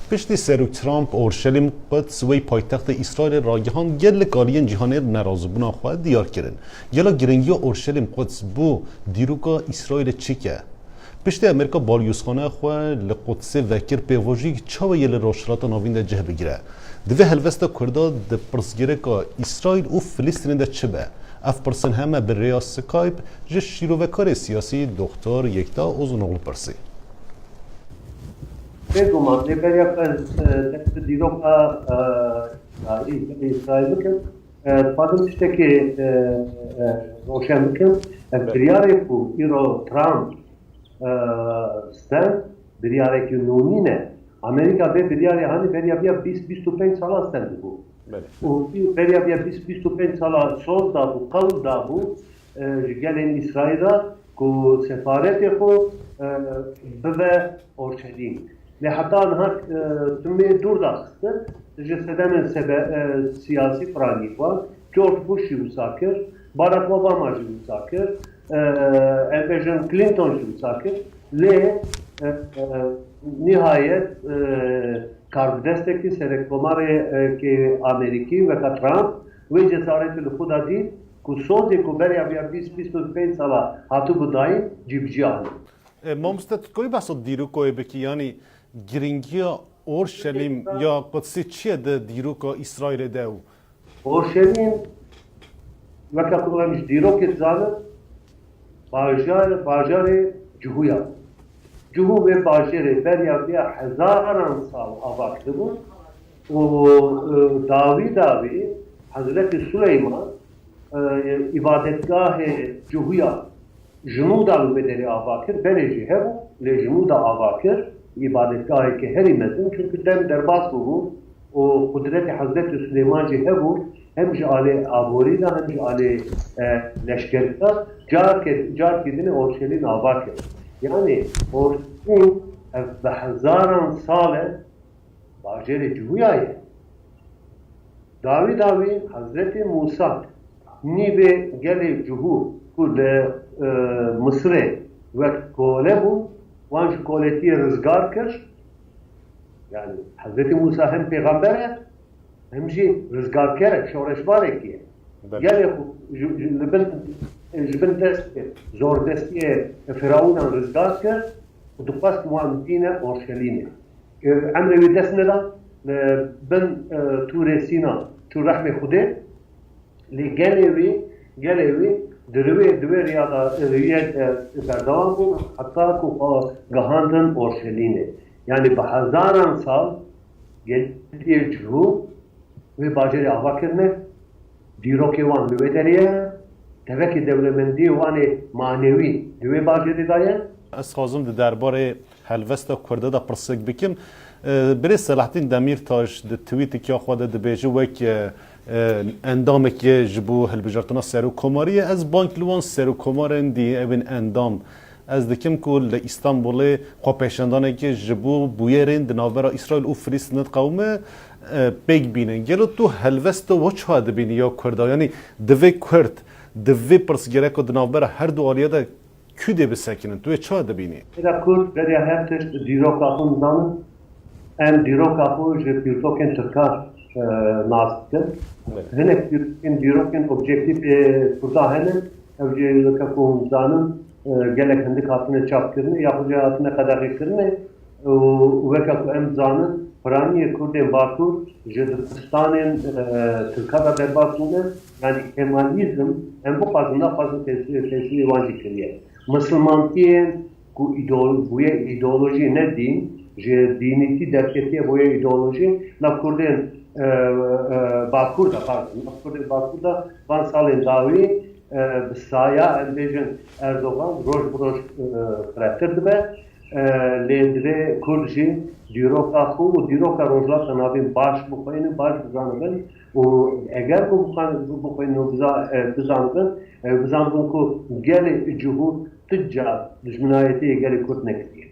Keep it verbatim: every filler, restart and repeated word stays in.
Piştî Serok Trump Orşelîm, Quds wey paytextê Îsraîlê ragihand, gelek aliyên cîhanê nerazîbûna xwe diyar kirin. Gelo giringiya Orşelîm, Quds bo dîroka Îsraîlê çik e? Piştî Amerîka balyozxaneya xwe li Qudsê vekir, pêvajoyek çawa yê li Rojhilata Navîn de cih bigire? Di vê helvesta Kurda di pirsgirêka Îsraîl û Filistînê de çi be? Ev pirsên heme bi rêya Skype ji şîrovekarê siyasî Doktor Yekta Uzunoglu pirsî. Bêguman, lê beriya ku ez, e, dest bi dîroka, e, tarî Îsraîl bikim, e, dixwazim tiştekî, e, e, roşen bikim. Ev Belê. Biryarê ku îro Trump, e, stend, biryarekî nû nîne. Amerîka vê biryarê hanî beriya viya bîst, bîst û pênc sala stendibû. Belê. Û beriya viya bîst, bîst û pênc sala soz dabû, qewl dabû, e, ji gelên Îsraîl re ku sefaretê xwe, e, bibe Orşelîm. Lê heta niha, e, timê dûr daxistin, ji sedemên sebe-, e, siyasî piranî xwe. George Bush jî wisa kir, Barack Obama jî wisa kir, e, em bêjin Clinton jî wisa kir. Lê, e, e, nihayet, e, karbidestekî serekkomarê, e, kê Amerîkî weka Trump wê cesaretê li xwe de dît ku sozê ku beriya viya bîst, bîst û pênc sala hatibû dayîn cîbicî anî. E, mamoste, tu dikawî behsa dîrokoyê bikî, yanî giringiya Orşelîm ya Qudsê çi ye di dîroka Îsraîlê de û Orşelîm, weke ku em ji dîrokê dizanin, bajar, bajarê Cihû ya. Cihû wê bajarê beriya vê hezaran sal ava kiribû û, e, dawî dawî Hezretî Suleyman, e, îbadetgahê Cihû ya ji nû da li wê derê ava kir, berê jî hebû, lê ji nû da ava kir, îbadetgaheke herî mezin, çunku dem derbas bûbû û qudretê Hezretî Suleyman jî hebû, hem ji alê aborî de, hem ji alê, e, leşkerî de, carkê, carkê din ê Orşelîn ava kir. Yanî Orşelîn ev bi hezaran sal e, bajarê Cihûya ye. Dawî dawî Hezretî Mûsa nîvê gelê Cihû ku li, e, Misirê wek kole bû, wan ji koletiyê rizgar kir. Yani Hezretî Mûsa hem pêxember e, hem jî rizgarker e, şoreşvarekî ye. Belê. Gelê xwe ji, ji, li bin, ji bin destê zordestiyê Firawûnan rizgar kir û dixwest wan bîne Orşelîmê. E, emrê wî dest neda, li bin, e, Tûrê Sîna çû rehmê Xwedê. Lê gelê wî, gelê wî di rûyê, di wê riya de, rûyê de berdewam bûn, heta ku xwe gihandin Orşelîmê. Yani bi hezaran sal geliyê Cihû wê bajarê ava kirine, dîrokê wan li wê derê ye, tevekê dewlemendiyê wan ê manewî di wê bajarê de ye. Ez xwazim di derbarê helvesta Kurda de pirsek bikim. E, Birêz Selahattin Demirtaş di tweetek ya xwe de dibêje, wek, e, e, endamekê ji bo hilbijartina serokkomariyê, ez bang li wan serokkomarên dî, evên endam, ez dikim ku li Îstanbulê xwepêşandanekê ji bo bûyerên di navbera Îsraîl û Filistînê diqewime, e, pêk bînin. Gelo tu helvesta we çawa dibînî ya Kurda? Yanî divê Kurd di vê pirsgirêka di navbera her du aliyê de kû dê bisekinin? Tu wê çawa dibînî? Hêra Kurd beriya her tişt dîroka xwe dizanin. Em dîroka xwe ji pîrtokên Tirkan, e, nas dikin. Evet. Hinek pîrtokên dîrokên objektîf ê Kurda hene. Ew jî weke ku hûn dizanin, e, gelek hindik hatine çapkirinê, yaxud jî hatine qedexekirinê. Û weke ku em dizanin, piraniyê Kurdên Bakur ji dibistanên, e, Tirka de derbas bûne. Yani Kemalîzm, em bixwazin, naxwazin, tesîrê, tesîrê wan jî kiriye. Misilmantiyên ku îdeol-, bûye îdeolojî, ne dîn, ji dînîtî derketiye bûye îdeolojî, nav Kurdên, e, e, Bakur de, pardon, nav Kurdên Bakur de van salên dawî, e, bi saya, em bêjin, Erdogan roj bi roj, e, firehtir dibe. E, lê divê Kurd jî dîroka xwe û dîroka Rojhilata Navîn baş bixwînin, baş bizanibin û eger ku bixwe-, bixwînin û biza-, e, bizanibin, e, bizanibin ku gelê Cihû tu car dijminayetiyê gelê Kurd nekiriye.